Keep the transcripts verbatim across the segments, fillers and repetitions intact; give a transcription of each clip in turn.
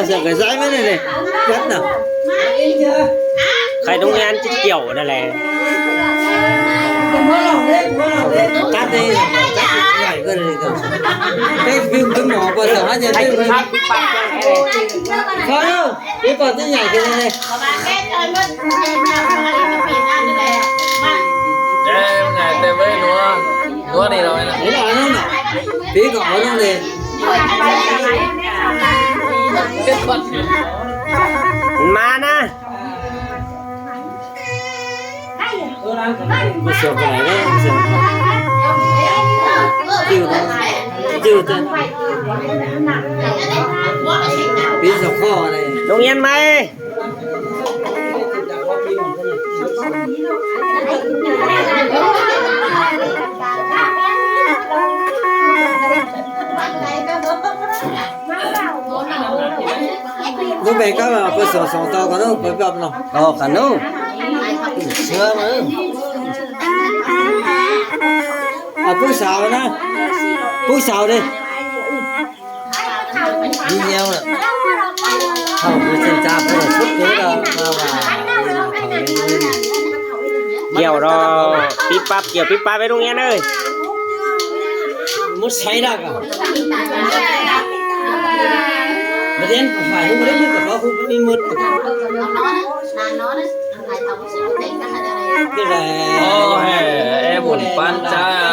Giờ cái dãi mới này này. Cắt nào. Khai đông nhan chứ kiểu này này. Cắt đi. Cắt nhảy cơ này cơ. Cái phim cứ mỏ qua giờ hát nhảy phim. Khó đâu. Cái còn cái nhảy cái này này. Em này, tê với đũa. Đũa đi rồi nè. Thế là nó nè. Tí còn nó đi. Mana? Masuk ke dalam, masuk. Ciu tuh. Ciu tuh. Bisa kok nih. Đông Yên mày. Lúc này các bạn có sổ sổ tàu có đâu, có bọc nào? Ờ, cả nô. Sửa mà. À, phú xào nè. Phú xào đi. Đi nhiều rồi. Không, phú xin cha, phú là xúc thế là, là, là, là, là, là, Kiểu đó, píp pắp, kiểu píp pắp với Đông Yên ơi. Mút sấy ra cả. Mà đến phải không đến mức của nó không có đi mút. Cái này. Ôi, em buồn pan cha.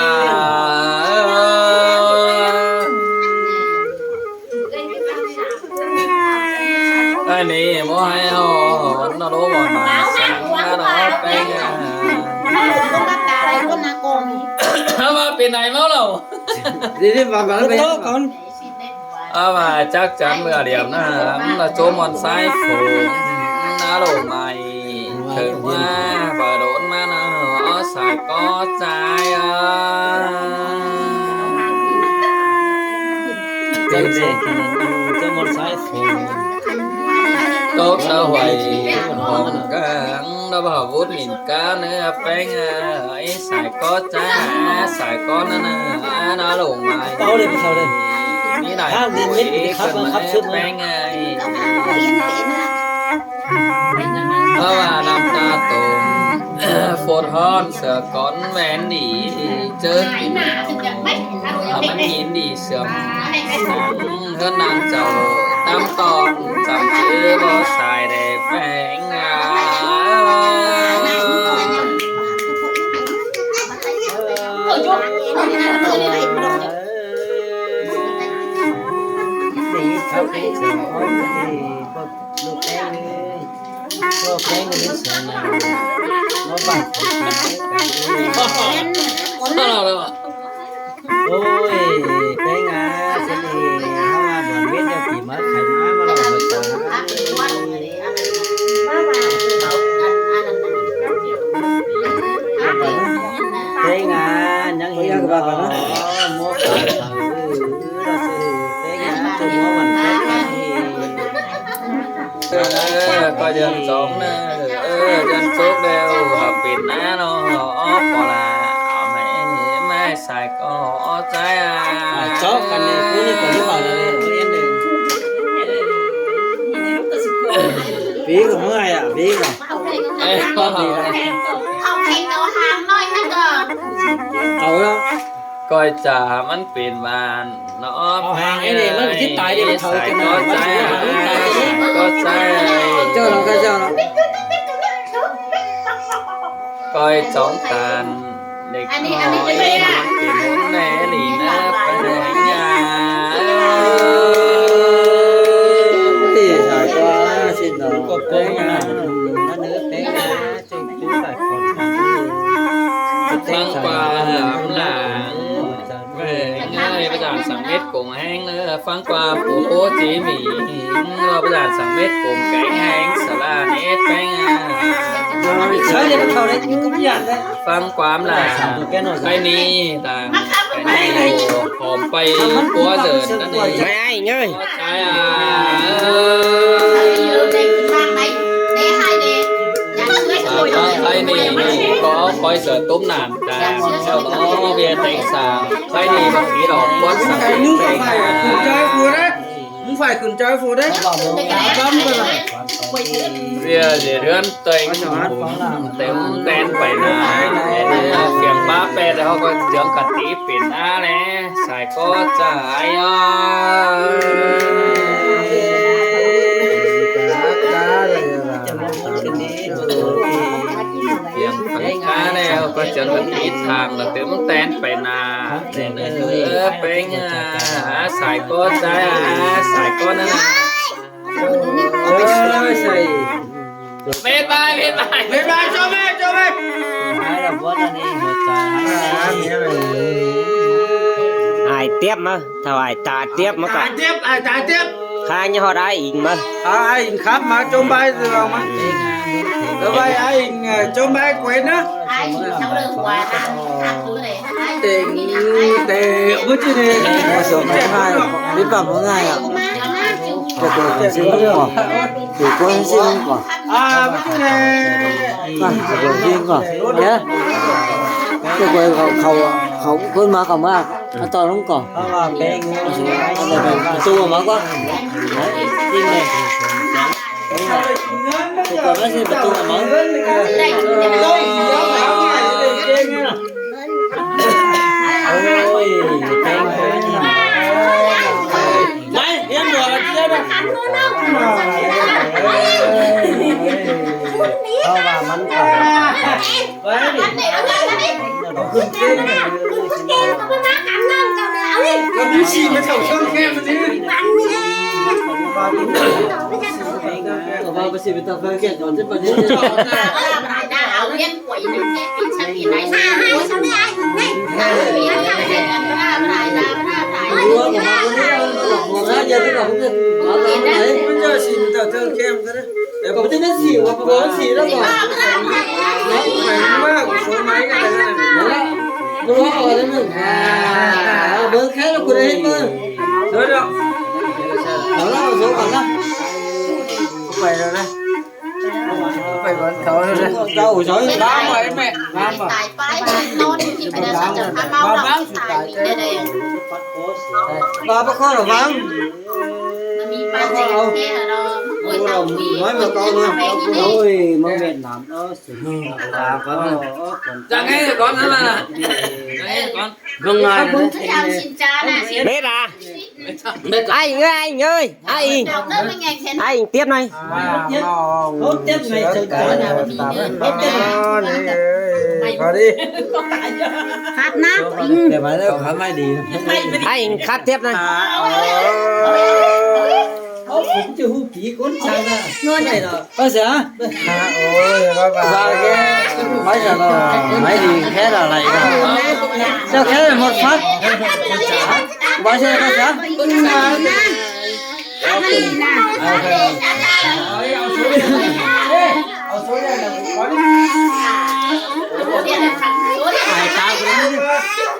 Ai nì, mô hai hò, nó đố mòn mòn sáng, nó đố peng à. Mà bên này máu đâu? Đi đi, bà, bà, bà, con. À, mà chắc chắn là điểm là, là chỗ mòn sai phủ, nó đổ mày. Khửn ꞌmá báu đốn ꞌmá ꞌnớ, ók sai có ꞌchái a. Cốc sa huay hỏng cang, ꞌlẹo báu vút mỉn cá ꞌnớ peng a. Sai có ꞌchái a, sai có ꞌnớ ꞌnớ, nó lông mai. Pau đi, pau đi. Ní đảy khắp, khắp, khắp, khắp, khắp, peng a. Báu ꞌva ꞌnăm ꞌtá tôm, phốt ꞌhón sửa cón ꞌvén đi, đi ꞌchớ ꞌmắn ꞌnhín đi sương. ꞌHướn ꞌnáng chảu tắm tỏn, chăm chứ báu sai đảy peng a. Ôi, peng a, xin đi, hao a, buôn mết cho kỉ ꞌmá, khay ꞌmá, ꞌmá ꞌlạ ꞌhọt tỏn. Peng a, ꞌnhắng hên ꞌnọ, mốt ꞌtáng thẳng, ư, ư, ꞌlạ sư, peng a, ꞌchớ mốt ꞌmắn peng a, ư. Ơ, ơ, ꞌcọ dơn chóng ꞌnớ, ơ, dơn chốc đeo, hảư pên ꞌná ꞌnọ, ók ꞌcọ ꞌlạ, ꞌmá, ꞌmá sai có ꞌchái a. À, chó cắn này, cú này cắn như bảo là này, có yên này. Ví của ꞌmưa ai ạ, ví của. Ê, có gì đâu. Không thành đồ hàng thôi chắc rồi. Tàu đó. Coi chả ꞌmắn pên ꞌván. Nó ꞌhó ꞌháng ꞌnị, ꞌmắn ꞌchí tai đi, sai có ꞌchái a, sai có ꞌchái a. Chó nó, cái chó nó. Coi chóng tàn, đếc ꞌnọi ꞌmắn pên ꞌhốn ꞌnẹ ꞌnị ꞌnớ, peng a. Ôi, sai quá, xin lỗi. Peng a, ꞌnớ peng a. Phắng qua hám lảng. Peng ơi, báu dản săng mết cốm ꞌhéng ꞌnớ, phắng qua phủ Hồ Chí Minh, báu dản săng mết cốm kéng ꞌhéng, sả ꞌla nết peng a. Phắng qua hám lảng, cái ni, tang, cái ni, hỏm pay, cua dơn, ꞌnặn đi. Mày ai ơi. Cái a, ơ. Cái ni, có khói sửa túm nản, tang, sau đó bia teng sàng. Cái ni, bác sĩ đọc quán sàng. Không phải khửn chaư phủ đấy. Băm rồi. Sia dê ꞌhướn têng, têm ꞌtén pay nả. Siêng ꞌpá pét, ꞌhứ ꞌcọ dưỡng khả ti pên ꞌná ꞌnẹ. Sai ꞌcọ ꞌchạ ai ꞌnớ. Siêng pay nả ꞌnẹ, ꞌhứ ꞌcọ dưỡng khả ti tháng, ꞌtêm ꞌtén pay nả. Ơ, pên, a, sai ꞌcọ ꞌchạ, a, sai ꞌcọ ꞌnớ. Ơ, sai. Mệt bài, mệt bài. Mệt bài, cho mệt, cho mệt. Ai tiếp ꞌmá, thảo ai ta tiếp ꞌmá ꞌcọ. Ai tiếp, ai ta tiếp. Kha ꞌnhá ꞌhọt ai inh ꞌmá. À, ai inh khắp ꞌmá, chôm bài rồi mà. Rồi bài ai inh, ờ, chôm bài quên á. Ai inh sau lưng quà ta. Tê, tê, ôi, chứ đi. Ủa, số không hai à? Biết bảo không hai à? Cái tuổi của sinh không có. Tuổi của sinh không có. À, ꞌmá chứ đi. À, tuổi của sinh không có. Nhớ. Cái tuổi của khẩu, khẩu, khuôn má khẩu má. Nó to không có. Tôi mà có. Tôi có bác sĩ tôi mà. Ôi, đấy, em đùa là chưa đâu. Không mà mắn. Ơ, có tin nó xỉu, có có xỉu đó mà. Nó cũng phải mắc số máy cái này. Nó có cái mình. À, bớt khét nó cũng đấy mà. Rồi đó. Đó là số còn đó. Không phải rồi đấy. Không phải còn sáu rồi đấy. Đâu, sáu rồi. Bám vào đấy mẹ. Bám vào. Bám vào. Bám vào. Bám vào. Bám vào. Bám vào. Bám vào. Nói mà con luôn. Ôi, mà mệt lắm đó. Chẳng hay là con nữa mà. Chẳng hay là con. Không ngại. Mệt à? Mệt à? Anh ơi, anh ơi, anh. Anh tiếp này. Không tiếp này, không tiếp này. Khát nắng. Để mà nó khát mai đi. Anh khát tiếp này. Ơ, sia. Ba ke, máy sao lo, máy đi khé lo lai lo. Sao khé một phát. Ba sao ba sao.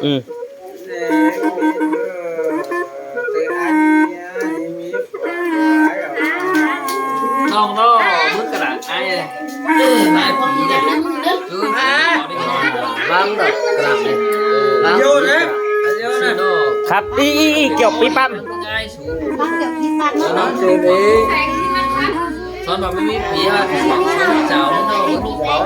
Ừ. Nòng đó, bớt cái đạn ai này. Ai phí này. Cứ vắng rồi, cái đạn này. Vắng. Vô đấy. Vô đấy. Khắp, ý, ý, ý, kiểu pí păm. Son mà mới biết gì là cái chào nó đâu, nó bảo.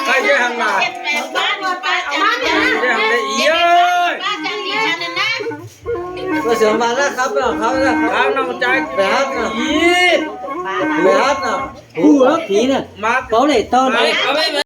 Ai chứ hàng là. Chứ hàng là ý ơi. Tôi sửa mà nó khắp nó, khắp nó. Khắp nó một trái. Phải hát nó. Ý. Phải hát nó. Ú, phí nè. Má. Báu lệ to nè. Má.